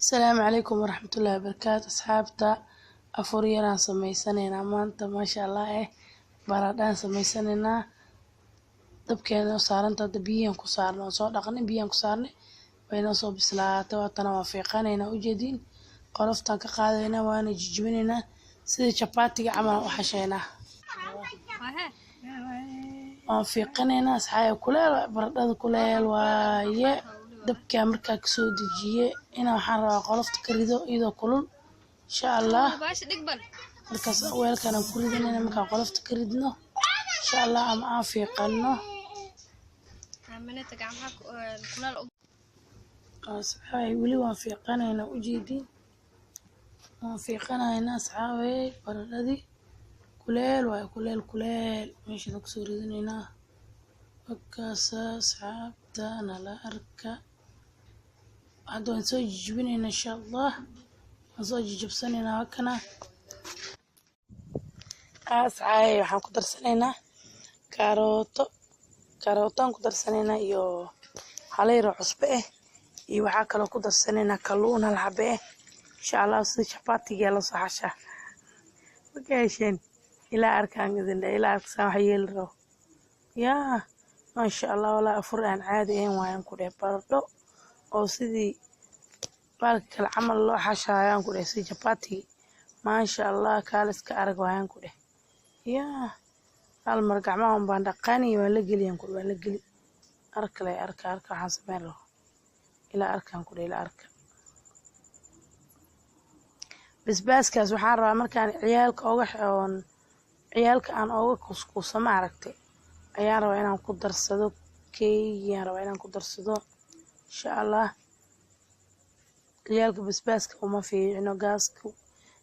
Asalaamu calaykum waraxmatullaahi wabarakaatu. Asxaabta, afur yaraan sameysanaynaa maanta, maasha Allah. Baradhaan sameysanaynaa. Dabkeena saaranta hadda, biyaan ku saarnay, waan soo dhaqnay, biyaan ku saarnay, way noo soo bislaatay. Waatana waan fiiqanaynaa, ujeediin, qoloftaan ka qaadaynaa, waana jijibinaynaa, sida jabaatiga camal aan u xashaynaa. Waan fiiqanaynaa, asxaabi. Kuleel, baradhada kuleel waaye. Dabkaa markaa kasoo dejiye inaa waxaan rabaa qolofta ka rido iyadoo kulul, insha Allah. Markaas weelkan aan ku ridanayna markaan qolofta ka ridno, insha Allah, ama aan fiiqano. Asxaabi, weli waan fiiqanaynaa, ujeediin, waan fiiqanaynaa, asxaabi. Baradhadii kuleel waaye, kuleel kuleel. Meeshaan kusoo ridanaynaa markaasa, asxaabta, nala arka. Hadda waan soo jijibinaynaa, insha Allah, waan soo jijibsanaynaa. Hakana, asxaabi, waxaan ku darsanaynaa kaarooto. Kaarootaan ku darsanaynaa iyo hala yar oo cusbo ah, iyo waxaa kaloo ku darsanaynaa kalluun hal xabe ah, insha Allah. Sida jabaatiga la soo xashaa marka hesheen, ilaa arkaan idin dhe, ilaa arksaan wax yeeli rabo. Yaa maasha Allah, walaa afur aan caadi ahayn waayaan ku dheh. Baradho oo sidii baalka kale camal loo xashaayaan ku dheh, sidii jabaatigi, maasha Allah, kaaliska arag waayaan ku dheh. Yaa hal mar gacmaha un baan dhaqani, waan la geliyaan ku, waan la geli. Arkale, arka, arka waxaan sameyn rabo. Ilaa arkaan ku dheh, ilaa arka. Basbaaskaas waxaan rabaa markaan ciyaalka oga oon ciyaalka aan ooga kuuskuuso, ma aragtay, ayaan rabaa inaan ku darsado. Keygiyaan rabaa inaan ku darsado, insha Allah. Ciyaalka basbaaska uma fiicno, gaaska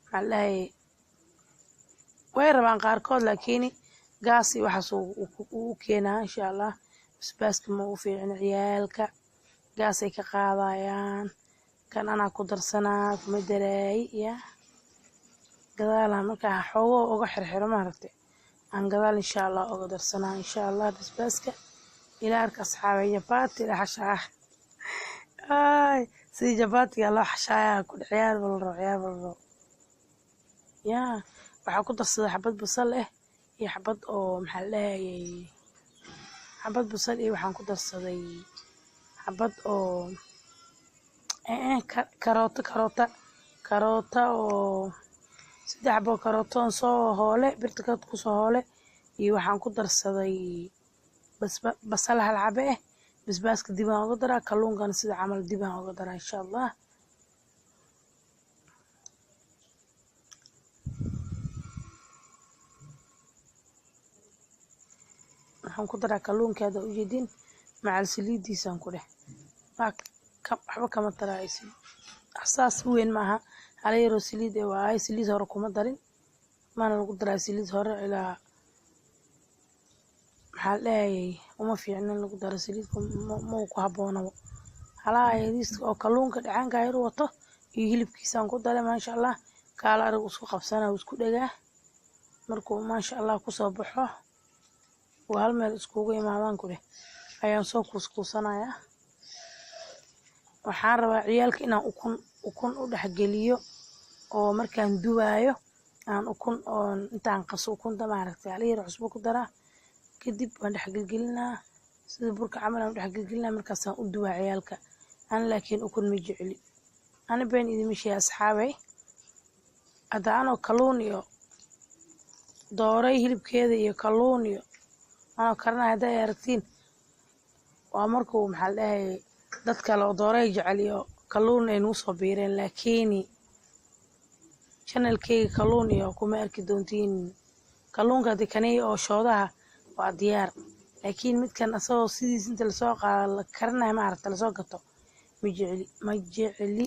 maxaa la dhahayay way rabaan qaarkood, laakiin gaas iyo waxaas uu u keenaa, insha Allah. Basbaaska ma u fiicno ciyaalka, gaasay ka qaadayaan. Kan anaa ku darsanaa, kuma daraay. Ya gadaalaan markaa xoogo uga xirxiro, maaragtay, aan gadaal insha Allah uga darsanaa, insha Allah. Basbaaska ilaa arka, asxaabay. Jabaati la xashaa, ay sidii jabaatiga loo xashaayaa ku ciyaar bal rabo, ciyaar bal rabo. Yaa waxaa ku darsaday xabad basal ah iyo xabad oo maxaa la dhahayay, xabad basal, iyo waxaan ku darsaday xabad oo karooto, karoota, karoota oo 3 xabo karooto oon soo hoole, birta ka kusoo hoole, iyo waxaan ku darsaday basal hal xabe ah. Basbaaska dib aan uga daraa, kalluunkana sida camal dib aan uga daraa, insha Allah. Waxaan ku daraa kalluunka hadda ujeedin, macal saliidiisaan ku dheh. Waxba kama taraysid, saas weyn maaha, hala yaroo saliid eh waaye. Saliid hore kuma darin, mana lagu daraa saliid hore. Ilaa maxaa la dhahayay, uma fiicna in lagu daro saliid, ma ku habboonaba. Halaha yariiska oo kalluunka dhacaanka yar wato iyo hilibkiisaan ku daray, maasha Allah. Kaala arag, isku qabsana, isku dhagaa. Markuu maasha Allah kusoo baxo, uu hal meel iskugu imaadaan ku dheh, ayaan soo kuuskuusanayaa. Waxaan rabaa ciyaalka inaan ukun u dhexgeliyo, oo markaan dubaayo aan ukun oon intaan qaso ukunta, maaragtay, hala yar cusbo ku daraa, kadib waan dhexgelgelinaa, sida burka camal aan u dhexgelgelinaa, markaasaan u dubaa ciyaalka. Ana laakiin ukun ma jecli, ani been idima sheegay, asxaabay. Hadda anoo kalluun iyo dooray hilibkeeda iyo kalluun iyo anoo karinaya hadday aragtiin, waa markuu maxaa la dhahayay dad kale oo dooray jecel iyo kalluun ay nagu soo biireen, laakiin channelkeyga kalluun iyo kuma arki doontiin. Kalluunka hadii kani oo shoodaha waa diyaar, laakiin midkan asagoo sidiis inta lasoo qaado la karinayo, maaragta, lasoo gato, ma jecli, ma jecli,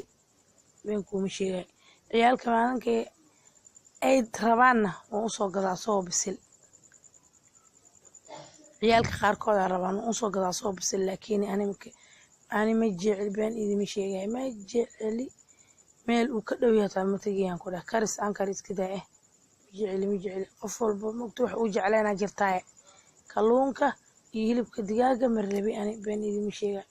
been kuuma sheegay. Ciyaalka maalinkay ay rabaanna waan usoo gadaa asagoo bisil. Ciyaalka qaarkood aa rabaan, waan usoo gadaa asagoo bisil, laakiin ani ma jecli, been idima sheegay, ma jecli. Meel uu ka dhow yahay taa ma tegayaan ku dheh. Karis aan karis iska daa eh, ma jecli, ma jecli. Qof walba mogta wax uu jeclaynaa jirtaaye. Kalluunka iyo hilibka digaaga ma rabi ani, been idima sheegay.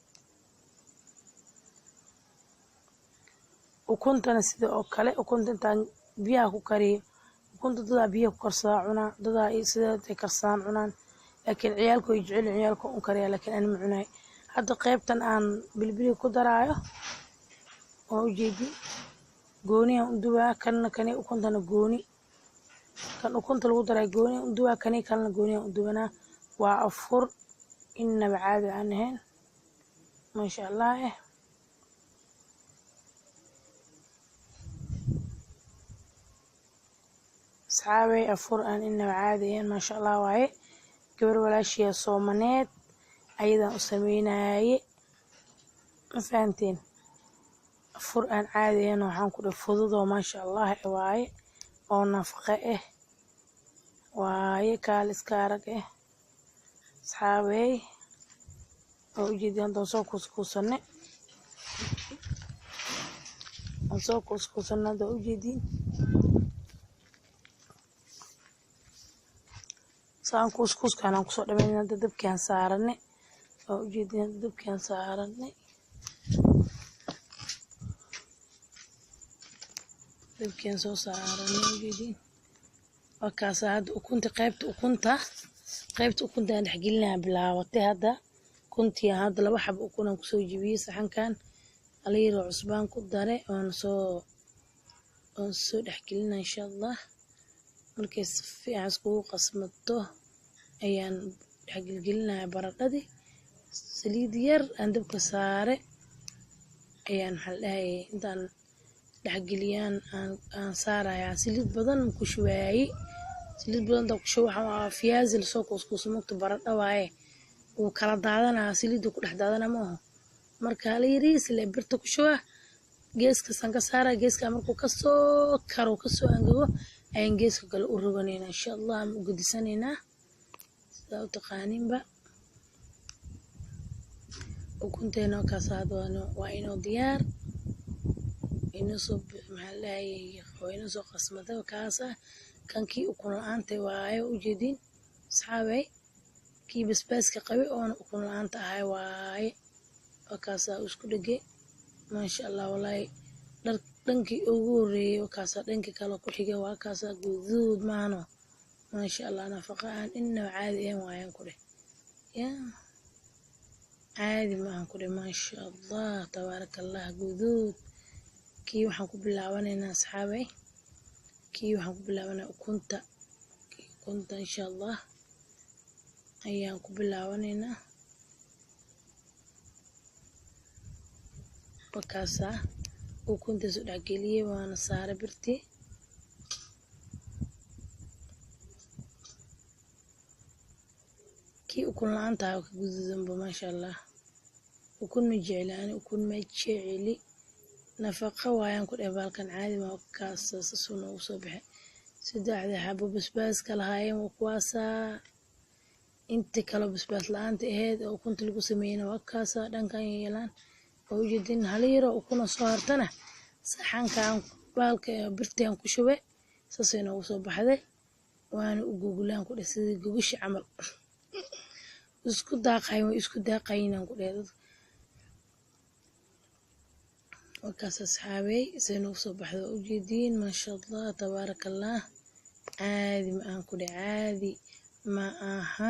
Ukuntana sida oo kale, ukunta intaan biyaha ku kariyo, ukunta dadaa biyaha ku karsadaa cunaa, dadaa sideed ay karsadaan cunaan, laakiin ciyaalku way jecel yihiin, ciyaalka un kariyaa, laakiin ani ma cunaay. Hadda qaybtan aan bilbili ku daraayo waa ujeedi, gooniyaan u dubaa. Kanna kani ukuntana gooni, kan ukunta lagu daray gooni u dubaa, kani kalena gooniyaan u dubanaa. Waa afur innaba caadi aan ahayn, maasha allah. Asxaabey, afur aan innaba caadi ahayn, maasha allah waaye. Gabar walaashiya soomaneed ayadaan u sameynaye, ma fahanteen? Afur aan caadi ahayn, waxaan ku dhahay fudud oo maasha allah waaye, oo nafaqo ah waaye, kaal iska arag ah. Asxaabey, waa ujeedin, haddaan soo kuuskuusane, aan soo kuuskuusane hadda, waa ujeedin. Saan kuuskuuskaan aan kusoo dhameynay, hadda dabkii aan saarane, waa ujeedin, hadda dabkii aan saarane, dabkii aan soo saarane, ujeedin. Waa kaasa hadda ukunta, qaybta ukunta aan dhexgelinaya bilaabatay. Hadda ukuntii hadda laba xabo ukun aan kusoo jebiyey saxankan, hala yaroo cusbaan ku dare, waan soo dhexgelinaa insha allah. Markay si fiican iskugu qasmato ayaan dhexgelgelinayaa baradhadii. Saliid yar aan dabka saare ayaan, maxaa la dhahayay, intaan dhexgeliyaan aan saarayaa. Saliid badan ma ku shubaayey. Saliid badan intaan ku shubo, waxaan waa fiyaasi lasoo kuuskuuso, mogta, baradho waaye, wuu kala daadanaa, saliidda ku dhex daadanaa ma aho. Marka hala yariis le birta ku shubaa, geeskaasaan ka saaraa. Geeska markuu kasoo karo, kasoo angego, ayaan geeska kale u roganaynaa insha allah, ama u gedisanaynaa, sidaa u taqaaninba. Ukunteena kaas hadda waa inoo diyaar, inoo soo, maxaa la dhahayay, waa inoo soo qasmatay kaasa. Kan kii ukun la-aanta waaye, ujeedin asxaabey, kii basbaaska qabay oona ukun la-aanta ahay waaye. Waa kaasaa isku dhegay, maasha allah. Walaahi dhankii ugu horeeyay waa kaasaa, dhankii kale ku xigay waa kaasaa, guduud maahano, maasha allah. Nafaqa aan innaba caadi ahayn waayaan ku dheh, yaa caadi maahan ku dheh, maasha allah, tabaaraka allah, guduud. Kii waxaan ku bilaabanaynaa asxaabey, kii waxaan ku bilaabanaa ukunta, ukunta insha allah ayaan ku bilaabanaynaa. Wakaasaa ukunta soo dhexgeliyey, waana saaray birtii. Kii ukun la-aanta ah ka guduudanba, maasha allah. Ukun ma jecli ani, ukun ma jecli. Nafaqo waayaan ku dheh baalkan, caadi ma. Kaas saasuu noogu soo baxay. Saddexda xabo basbaaska lahaayeen waa kuwaasaa, inta kale basbaas la-aanta ahayd oo ukunta lagu sameeyeyna waa kaasaa dhankan yeelaan, waa ujeedin. Hala yaroo ukuna soo hartana saxankan baalka birtaan ku shubay, saasay noogu soo baxday. Waana u goglaan ku dheh sidii gogoshi camal, isku daaqayn, way isku daaqaynaan ku dheh dadka. Wakaas asxaabey, say noogu soo baxday waa ujeediin, maasha allah, tabaaraka allah. Caadi ma ahan ku dheh, caadi ma aha.